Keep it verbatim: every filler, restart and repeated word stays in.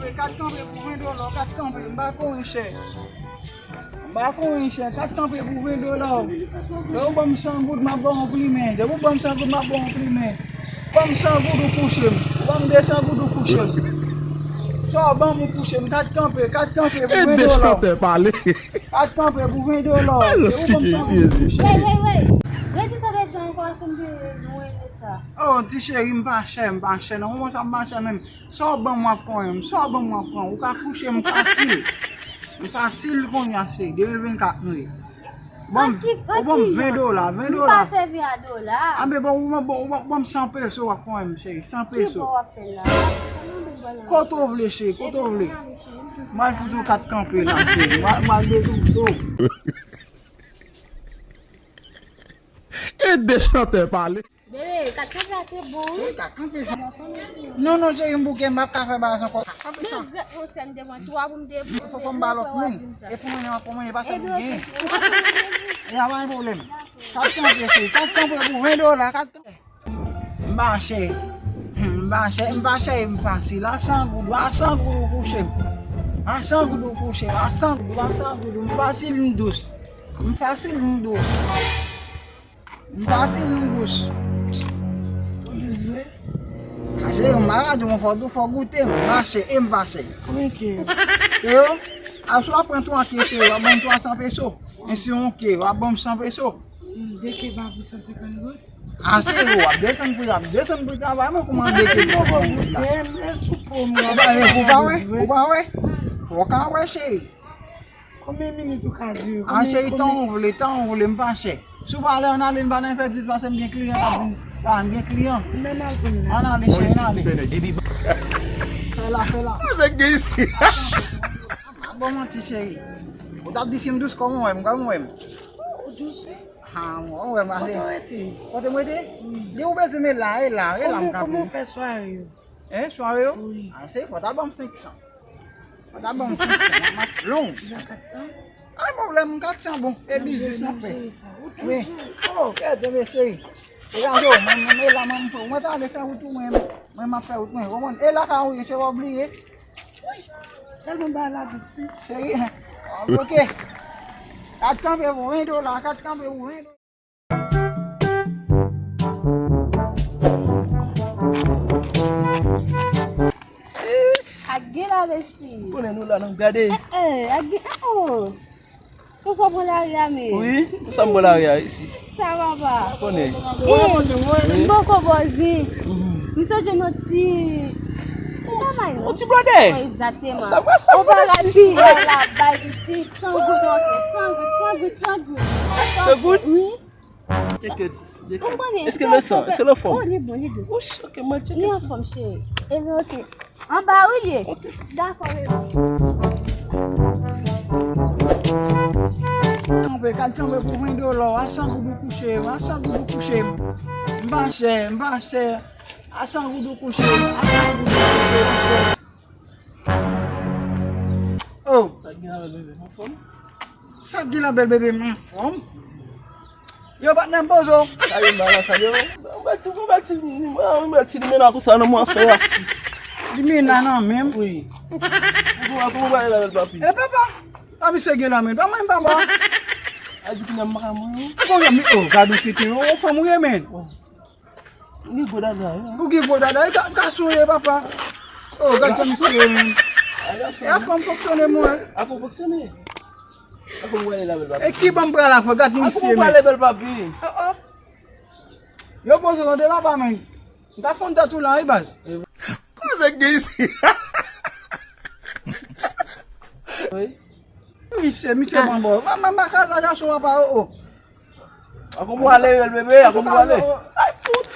Kat kanpe pou ven dola, kat kanpe, m pa konn chè. M pa konn chè, kat kanpe pou ven dola. Lè ou ban m san goud, m ap ba w yon plimen. Depi ou ban m san goud, m ap ba w yon plimen. Ban m san goud, ou kouche m. Ou ban m de san goud, ou kouche m. Sa w ban m, ou kouche m. Kat kanpe, kat kanpe pou ven dola. Kat kanpe pou ven dola. Depi ou ban m san goud, ou kouche m. Wey, wey, wey. Redi sa w te di ankò, se m te lwen de sa. Oh, ti cheri, m pa chè, m pa chè. Nan moman sa, m pa chè menm. Sa w ban m, w ap pran, sa w ban m, w ap pran. Ou ka kouche m fasil. M fasil kounye a, cheri. De mil vennkat nou ye. Ban m, ou ban m ven dola, ven dola. M pa sèvi a dola. Anben, bon, ou ban, bon, ou ban, ban m san peso, w ap pran m, cheri. San peso. Ki bò w ap fè la? Kote w vle, cheri, kote w vle. M al fout ou kat kanpe la, cheri. M al, m al dezouvri w. Ede chantè pale. Bebe, kat kanpe a te bon, wi. Kat kanpe sa. Non, non, cheri, m bouke, m p ap ka fè bagay sa ankò. Kat kanpe sa. Mwen grèt yon sèm devan twa pou m te. Fò, fò m ba lòt moun. E pou mwen, pou mwen, pa sèl ou gen. E a pa gen pwoblèm. Kat kanpe, cheri, kat kanpe pou ven dola, kat kanpe. M pa chè. M pa chè, m pa chè, m fasil. A san goud, a san goud ou kouche m. A san goud ou kouche m. A san goud, a san goud, m fasil, m dous. M fasil, m dous. M fasil, m dous. Ou dous vre? Mache, yon malad, yon fò tou, fò goute m. Mache, e m mache. Konbyen ke? Ke yo? A, si w ap pran twa ke, se w ap ban m twa san peso. E si yon ke, w ap ban m san peso. Hmm, de ke pa pou san senkant goud? A, se yo, w ap desann pri, w ap desann pri travay mwen, kouman de ke pou san goud la? Ou pa wè, ou pa wè? Fò w ka wè, cheri. Konbyen minit ou ka dire? A, cheri, tan ou vle, tan ou vle, m pa chè. Si w pa ale, ann ale, n pa nan fè dis, paske m gen kliyan k ap vin. A, m gen kliyan. Men n al pou n la. Ann ale, cheri, ann ale. Fè la, fè la. Nèg gen isi. A, bon manti, cheri. Ou t ap di si m dous, kòman w wè m, kòman w wè m? Ou dous, wi. A, mwen, w wè m ase. Kote w rete? Kote m rete? Wi. Di ou bezwen m, e la, e la, e la m ka vini. Kòman w fè sware yo? Hein, sware yo? Wi. A, se fò ta ban m senk san. Fò ta ban m senk san, m ap long. Ou ban kat san? Ay, pwoblèm, kat san bon. E biznis n ap fè. Wi. Oh, kèt, mesye. Degaje w, mwen, mwen, e la, mwen, mwen, mwen ta ale fè wout ou, mwen, mwen, m ap fè wout mwen. Konprann? E la ka ou ye, se w ap bliye. Wi. Tèlman bagay la dous, wi. Seri, ok. Kat kanpe pou ven dola, kat kanpe pou ven dola. Sis. Ak gen la, mesi. Konnen nou la, n ap gade. Eh, eh, ak gen, oh, oh. Konsa w pran lari a, men. Wi, konsa m pran lari a, sis. Sa papa. Konnen. Eh, m poko bozi. Mhm. M sot jwenn yon ti, yon ti bwodè. Egzakteman. Sa vre, sa vre, sis. Yon bagay piyè la, bay pitit, san goud, ok, san goud, san goud, san goud. San goud? Wi. Tcheke, sis, tcheke. Èske le san? Èske le fòm? Oh, li bon, li dous. Wouch, ok, mwen tcheke. Li anfòm, cheri. Ebyen, ok. Anba ou ye? Ok, sis. Dakò, bebe. Kanpe, kat kanpe pou ven dola, a san goud ou kouche m, a san goud ou kouche m. M pa chè, m pa chè. A san goud ou kouche m, a san goud ou kouche m, chè. Oh. Sa k gen la, bebe, anfòm? Sa k gen la, bèl bebe, m anfòm. Yo, patnè m, poze w. Sa yo, m pa la, sa yo. Ou mèt di, ou mèt di, ou mèt di, limena konsa nan mwen fè a sis. Limena nan men m? Wi. Ou wè kòman w pale la, bèl papi? E papa, pa misye gen la men, pa mwen, papa. A di ki nan m pa mwen. Bon, mi, oh, gade yon tete, oh, fanm ou ye, men. Ou gen gwo dada, wi. Ou gen gwo dada, e ga-, gason ye, papa. Oh, gad jan misye ye, men. E a fanm fonksyone, mwen. A fanm fonksyone? Akoz ou pale la, bèl papi? E ki ban m pral la, fò gad misye, men. Akoz ou pale, bèl papi? Oh, oh. Yo poze tande, papa, men. M ta fonn tèt ou la, wi, baz. Kote nèg gen isi? Wi. Misye, misye pran bò. Mwen, mwen, mwen, ka sa gason an pa, oh, oh. Akoz ou pale, bèl bebe, akoz ou pale? Ay, fout.